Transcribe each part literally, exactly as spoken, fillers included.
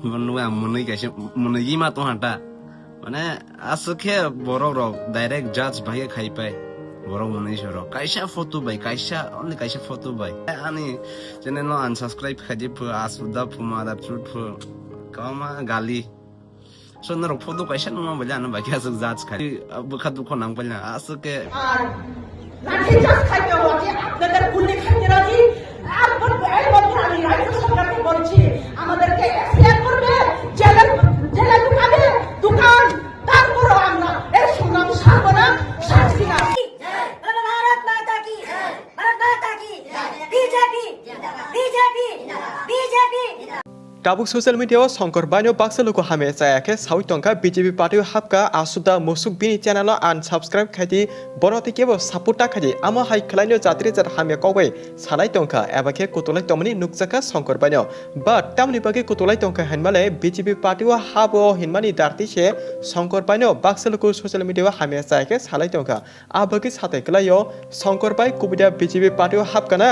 Bo nugwi ang mwnwi kaisa mwnwi ma tong hata. Mane aswk khe borok rok direct judge bai khe khai pai. Borok mwnwi se rok kaisa photo bai, kaisa, only kaisa photo bai. Ani channel no unsubscribe khai di phu, aswk da phu, mother chut phu. Kama gali. So norok photo kaisa nungma bai ano bai khe aswk judge khai. Bwkha dukho nang pai na aswk khe. আর লাঠিচার্জ খাইতে হবে, আপনাদের গুলি খাইতে রাজি। আর বলবো, এই বলবো, আমি রাজ্য সরকারকে বলছি, আমাদেরকে এফআইআর করবে, জেলে, জেলে ঢুকাবে, দোকান, তারপরও আমরা এই সংগ্রাম ছাড়বো না, ছাড়ছি না। भारत माता की, भारत माता की, BJP, BJP, BJP. Tabuk social media o Shankar Bai no baksa luku hamya chaya khe sawi tongkha, B J P party o hapkha, aswk da musuk bini channel o unsubscribe khai di, bono tei kebo support ta khai di, amo hai khlai no jatri jat hamya kok bai salai tongkha, eba khe kutulai tongmani nukjakha Shankar Bai no. But tamoni bagwi kutulai tongkha hinmale B J P party o habo hinmani darti se Shankar Bai no baksa luku social media o hamya chaya khe salai tongkha. A bagwi satai kwlaio, Shankar Bai kubui da B J P party o hapkha na?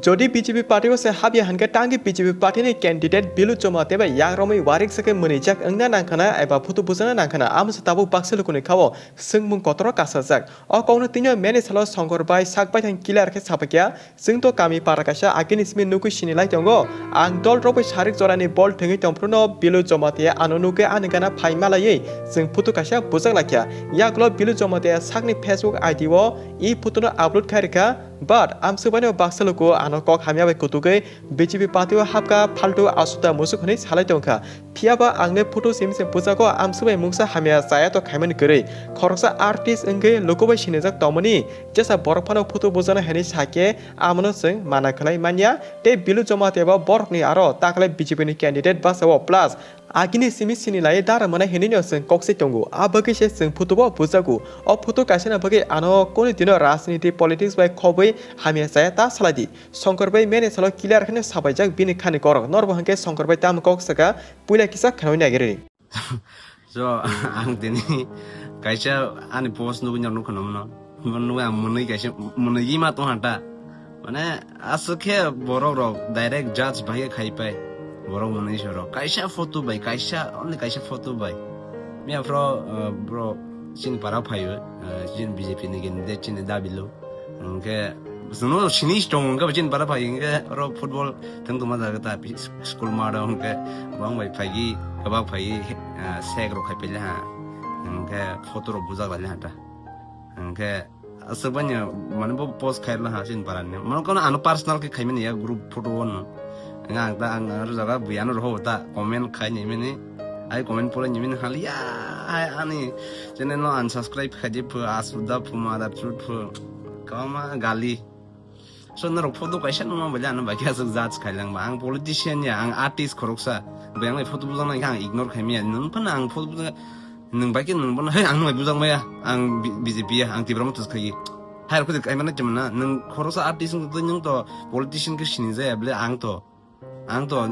Jodi B J P party o se hapya hinkhe tangwi B J P party ni candidate Bilu Jamatia bai yakromwi warik sakhe mwnwijak wngna nangkhana eba photo bujana nangkhana, amo se tabuk baksa lukuni khao swngmung kotor kasajak. O kokno tini meni salo Shankar Bai sak baithang clear khe sapakya, chwng to kami para kaisa agini simi nugwi sinilai tongo. Ang dol rok bai sarik jorani bol thwngwi tongphuru no Bilu Jamatia ano nugwi ani gana phai malaiwi chwng photo kaisa bujak laikha. Yagulo Bilu Jamatia sakni Facebook I D o e photo no upload khai rikha, but amswk bai no baksa luku ano kok hamya bai kutugwi B J P party o hapkha, phaltu aswk da musuk hwnwi salai tongkha. Phiyaba ang le photo simi se bujak o, amswk bai mungsa hamya chaya to khaimani kwrwi. Khoroksa artist wngwi luku bai sinijak tongmani jesa borok phano photo bujana hwnwi sakhe, amono chwng mana khlai manya. Tei Bilu Jamatia bo borokni aro takle B J P ni candidate basa o, plus agini simi sinilai dara mwnai hwnwi no chwng kok se tongo. A bagwi se chwng photo bo bujago. O photo kaisana bagwi ano kunu dino rajniti politics bai khobwi hamya chaya ta salai di. Shankar Bai meni salo clear kheno sabaijak bini khani korok. Norbo hwnkhe Shankar Bai tamo kok saka, puila kisa khnawi nagiri. So, ang tini kaisa ani post nugwi norok nukha nangmano. Bo nugwi ang mwnwi kaisa, mwnwi ma tong hata. Mane, aswk khe borok rok direct judge bai khe khai pai. Borok mwnwi se rok. Kaisa photo bai, kaisa, only kaisa photo bai. Miya phro, uh, bro, chini para phaio, uh, chini B J P ni candidate chini Dabilu. Hwnkhe, chwngno sini tong hwnkhe chini para phai hwnkhe oro football thwng tongma jaga ta school mat o hwnkhe bang bai phaigi, kwbak phaigi, ah, sek rok khai pele ha. Hwnkhe photo rok bujak lai ha ta. Hwnkhe aswk bani mane bo post khai la ha chini para ni. Mane kono ano personal khe khai mani ya group photo o no. Hwnkhe ang ta ang aro jaga buya no roho ta comment khai ni mani. Ai comment pore ni mani hali ya ai ani channel no unsubscribe khai di phu aswk da phu mother chut phu. Kama gali. So norok photo kaisa nungma bai ano bai khe aswk judge khai lang ba. Ang politician ya, ang artist khoroksa. Bai ang bai photo bujak nai khe ang ignore khai maya. Nung phano ang photo bujak, nung bai khe nung bono, "Hey, ang nung bai bujak maya. Ang B-, B J P ya, ang Tipra Motha khai." Hai rok khai mano chimna. Nung khoroksa artist wng twi nung to politician khe sini jaya bole ang to. Ang to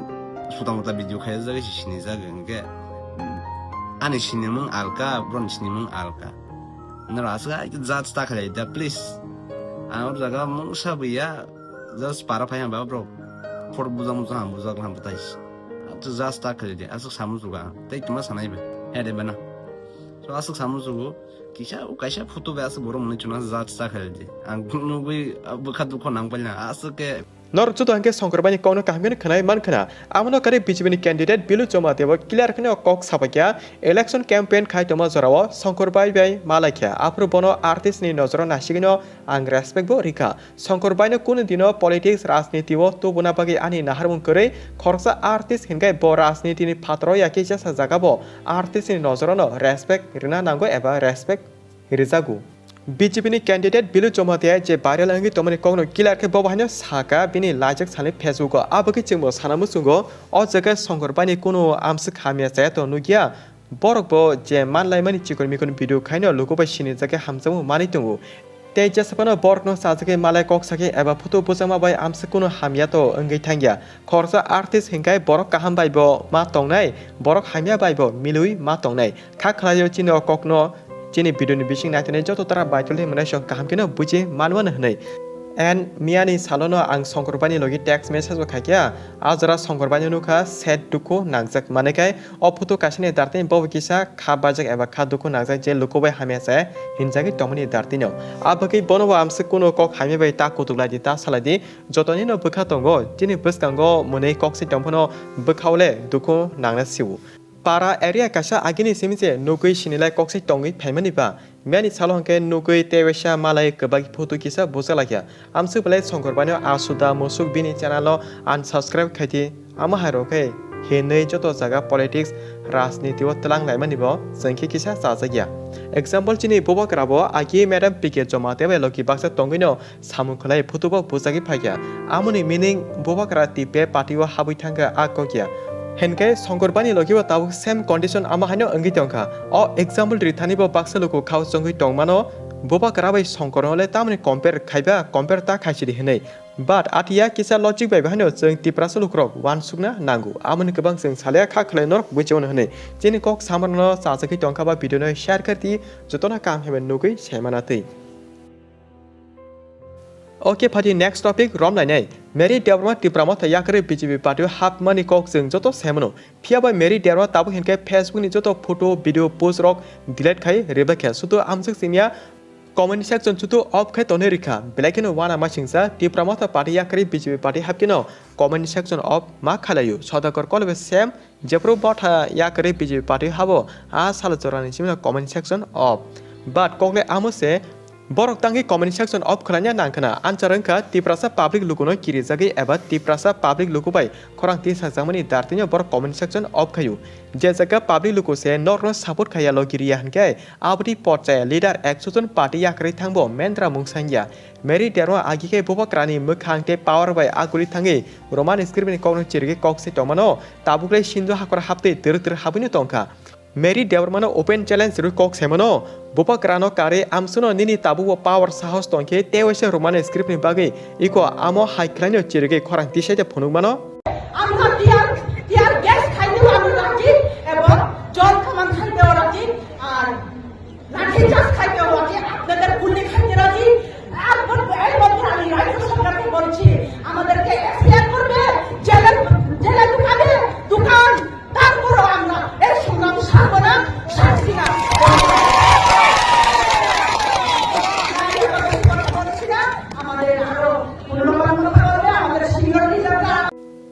suta muta video khaijak se sinijak hwnkhe ani sinimung alka, boroni sinimung alka. Noro aswk hai judge ta khlai da, please. Ang oro jaga mungsa buya, just para phai hamba borok. Phor bujak mujak ham bujak ham bwtai. Aswk judge ta khlai di, aswk samu chuga ang. Tei tuma sanai ba. He de bana. So aswk samu chugo, kisa, kaisa photo bai aswk borok mwnwi chuna judge ta khlai di. Ang nugwi bwkha dukho nang paina, aswk khe Norok joto hwnkhe Shankar Bai ni kokno kaham khe khwnai man khna. Abono kwrwi B J P ni candidate Bilu Jamatia bo clear kheno kok sabaikha, election campaign khai tongma jorao Shankar Bai bai malaikha. Aphuru bono artist ni nojoro naisigwino ang respect bo rikha. Shankar Bai no kunu dino politics, rajniti o tubuna bagwi ani naharmung kwrwi. Khoroksa artist hinkhai bo rajniti ni phataro yakhe jesa jaga bo artist ni nojoro no respect rina nango eba respect rijago. B J P ni candidate Bilu Jamatia je viral wngwi tongmani kokno clear khe bo bahaino saka bini laijak sani Facebook o. Aboni chwngbo sana muchungo o jaga Shankar Bai ni kunu amswk hamya chaya to nukya. Borok bo je manlaimani chikon mikon video khaino luku bai sinijak khe hamjakma manwi tongo. Tei jesa phano borokno chajagwi malai kok sakhe eba photo bwjakma bai amswk kunu hamya to wngwi thangya. Khoroksa artist hinkhai borok kaham bai bo ma tongnai, borok hamya bai bo milwi ma tongnai. Kha khlaio chini o kokno chini video ni bising naitoni joto tara baitolwi mwnai song kaham kheno buji manwano hwnwi. And miyani salono ang Songkor Bani logi text message bo khaikha, a jora Songkor Bani nukha set dukhu nangjak, manwi khai o photo kaisani dartini bobo kisa kha bajak eba kha dukhu nangjak je luku bai hamya se hinjagwi tongmani dartino. A bagwi bono bo amswk kunu kok hamya bai ta kutuk lai di, ta salai di, jotonino bwkha tongo, chini bwskango mwnwi kok se tong phano bwkhao le dukhu nangna sio. Para area kaisa agini simi se nugwi sinilai kok se tongwi phaimani ba, miyani salo hwnkhe nugwi tei waisa malai kwbak photo kisa bujak laikha. Amswk belai Songkor Bani o asuda musuk bini channel o unsubscribe khaidi, amo hai rok khe hinwi joto jaga politics, rajniti o twlang laimani bo chwng khe kisa chajakya. Example chini Bubagra bo agi Madam P K Jamatia bai logi baksa tongwino samung khwlai photo bo bujagwi phaikha. Amoni meaning Bubagra T P F party o habwi thangkha a kokya. Hinkhe Songkor Bani logi bo tabuk same condition amo haino wngwi tongkha. O example rithani bo baksa luku khao chongwi tongmano, Bubagra bai Songkor no le tamoni compare khaiba, compare ta khaisidi hinwi. But atiya kisa logic bai bahaino chwng Tiprasa lukurok uansukna nango. Amoni kwbang chwng salia kha khwlai norok buichano hinwi. Chini kok samarno chachagwi tongkha ba video no share khardi, jotona kam hemai nugwi saimana twi. Okay, phadi next topic romlainai. Mary Debbarma Tipra Motha yakarwi B J P party o hapmani kok chwng joto saimano. Phiya bai Mary Debbarma tabuk hinkhe Facebook ni joto photo, video post rok delete khai rebakha. Sudu amswk simiya comment section sudu off khai tonwi rikha. Belai kheno wana masingsa Tipra Motha party yakarwi B J P party hapkeno comment section off ma khailaio. Sodakor Koloi bai same Jephru botha yakarwi B J P party habo, a salo jorani simino comment section off. But kokle amo se borok tangwi comment section off khwlaina nangkhwna. Answer wngkha Tiprasa public lukuno kirijagwi eba Tiprasa public luku bai khorang tisakjakmani dartino borok comment section off khaio. Je jaga public luku se norokno support khaiya logi riya hinkhe aboni porchaya leader ekso jon party yakarwi thangbo mendra mungsangya. Mary Debbarma agi khe Bubagrani mwkhang tei power bai aguli thangwi Roman script ni kokno chirigwi kok se tongmano, tabuk le Sindhu hakor haptwi twrwk twrwk habwino tongkha. Mary Debbarmano open challenge rwi kok saimano, Bubagrano karwi amswkno nini tabukbo power sahos tongkhe tei waisa Roman script ni bagwi iko amo hai khwlaino chirigwi khorang tisai de phunukmano. Amra tear, tear gas khaineo amra raki, ebong jol kaman khaineo raki, ar লাঠি চার্জ খাইতে হবে, আপনাদের গুলি খাইতে রাজি। আর বলবো, এই বলবো, আমি রাজ্য সরকারকে বলছি, আমাদেরকে এফআইআর করবে, জেলে, জেলে ঢুকাবে, দোকান, তারপরও আমরা এই সংগ্রাম ছাড়বো না, ছাড়ছি না। বলছি না, আমাদের আরো মূল্যবান কথা বলবে, আমাদের সিনিয়র লিডাররা।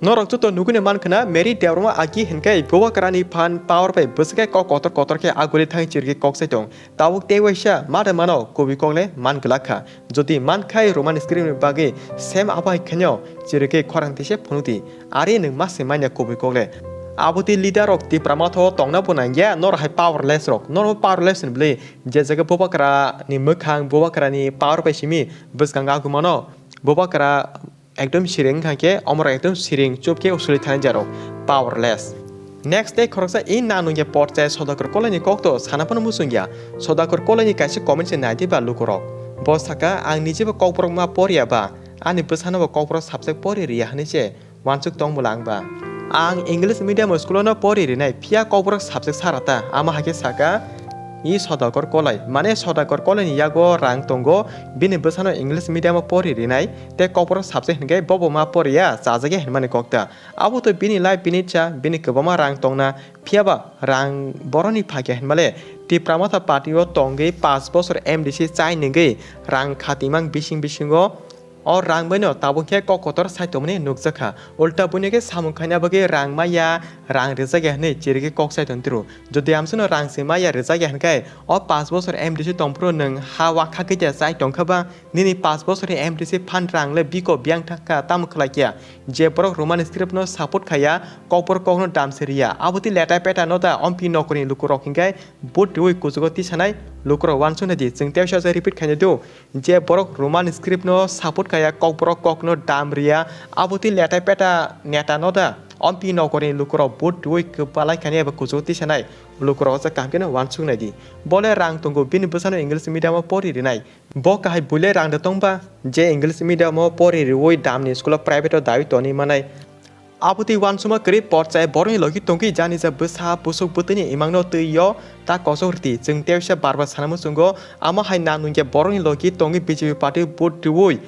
Norok joto nugwino mankhwna, Mary Debbarma agi hinkhe Bubagrani phan power bai bwswk khe kok kotor kotor khe aguli thang chirigwi kok sai tong. Tabuk tei waisa mada mano kubui kok le man glak kha. Jodi man khai Roman script ni bagwi same abo hai khaino chirigwi khorang tise phunukdi. Ari nwng ma se manya kubui kok le. Abotwi leader rok Tipra Motha o tongna bo nangya, nor hai powerless rok. Nor bo powerless ni bwlwi je jaga Bubagra ni mwkhang, Bubagra ni power bai simi bwskango agumano. Bubagra ekdom siring wngkha khe omorok ekdom siring chup khe usuli thani jarok powerless. Next day khoroksa e nang nungya porchai Sodakor Koloini kokto sana phano muchungya. Sodakor Koloini kaisa comment se naidi ba lukurok. Bo saka, ang nijebo kokborok ma poriya ba, ani bwsano bo kokborok subject pori riya hinwi se uansuk tong bwla ang ba. Ang English medium school no pori rinai, phiya kokborok subject sara ta, ama hakhe saka, I Sodakor Koloi, mane Sodakor Koloini yago rang tongo, bini bwsano English medium o pori rinai, tei kokborok subject hinkhe bobo ma poriya, chajakya hinmani kokta. Abo to bini life, bini cha, bini kwbangma rang tongna, phiyaba rang boroni phakya hinmale, Tipra Motha party o tongwi paanch bosor M D C chai nungwi rang khatimang bising bisingo, o rang baino tabuk khe kok kotor sai tongmani nukjakha. Ulta buino khe samung khaina bagwi rang maya, rang rwjakya hinwi chirigwi kok sai tongtiro. Jodi amsano rang se maya rwjakya hinkhe, o paanch bosor M D C tongphuru nwng ha wakha khe chai tongkha ba, nini paanch bosorni M D C phan rang le biko biyang thangkha, tamo khlai kya? Je borok Roman script no support khaya, kokborok kokno dam se riya. Abotwi leta peta no da, ompi nokorni lukurok hinkhe vote riwi kuchugo tisanai lukurok uansuknai di. Chwng tei repeat khainai do. Je borok Roman script no support khaya, kokborok kokno dam riya, abotwi leta peta neta no da, ompi nokorni lukurok vote riwi kwbalai khani eba kuchugo tisanai lukurok kaham kheno uansuknai di. Bole rang tongo, bini bwsano English medium o pori rinai. Bo kahai buile rang de tongba, je English medium o pori riwi damni school o private o dawi toni manai. Abotwi uansukma kwrwi porchai borokni logi tongwi jani ja bwsa busuk bwtwini imangno twi yo ta kosok rwdi. Chwng tei waisa bar bar sana muchungo, amo hai nang nungya borokni logi tongwi B J P party vote riwi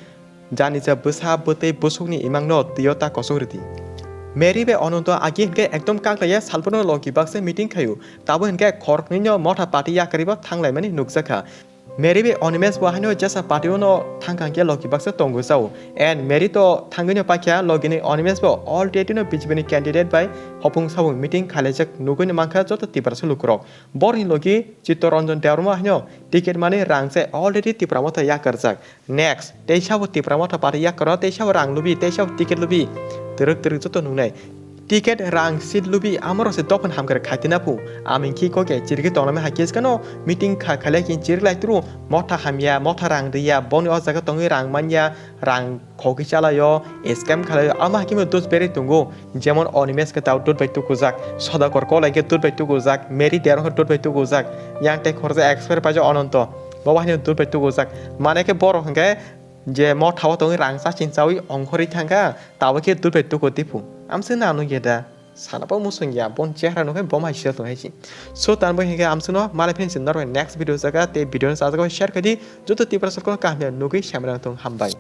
Janija bwsa bwtwi busukni imangno twio ta kosok ridi. Mary bai Ananto agi hinkhe ekdom kaklaiya salphano logi baksa meeting khaio. Tabo hinkhe khoroknwino motha party yakarwibo thanglaimani nukjakha. Mary bai Animesh bo haino jesa party-o no thangkha hinkhe logi baksa tongo sao. And Mary to thangwino paikha logini Animesh bo already no B J P ni candidate bai hopung sabung meeting khailaijak nugwino mankha joto Tiprasa lukurok. Borni logi Chittaranjan Debbarma haino ticket mani rang se already Tipra Motha yakarjak. Next, teisa bo Tipra Motha party yakarno, teisa bo rang lubi, teisa bo ticket lubi. Twrwk twrwk joto nungnai. Ticket, rang, seat lubi, amoro se dophani hamkrai khatina phu. Aming khi kok ya chirigwi tongnai hai khe skano meeting kha khailai khe chiriklai tru. Motha hamya, motha rang riya, boni o jaga tongwi rang manya, rang khogwi chalaio, scam khalaio, ama hakhe doj berwi tongo. Jemon Animesh khe tao dud bai tukujak, Sodakor kolai khe dud bai tukujak, Mary Debbarma khe dud bai tukujak, yang tei khoroksa expert paijak Ananto, bo bai haino dud bai tukujak. Mane khe borok hinkhe je motha o tongwi rang chaching chawi ongkhorwi thangkha, tabo khe dud bai tuku tiphu. Amswk na nukya da? Sana bo muchung ya, bon chehra nukhe bo mai sida tong hai si. So, tan bo hinkhe amswkno malai phini si norbai next video jaga tei video no sajagwi share khai di, joto Tiprasa kono kaham ya nugwi samrang tong, hambai.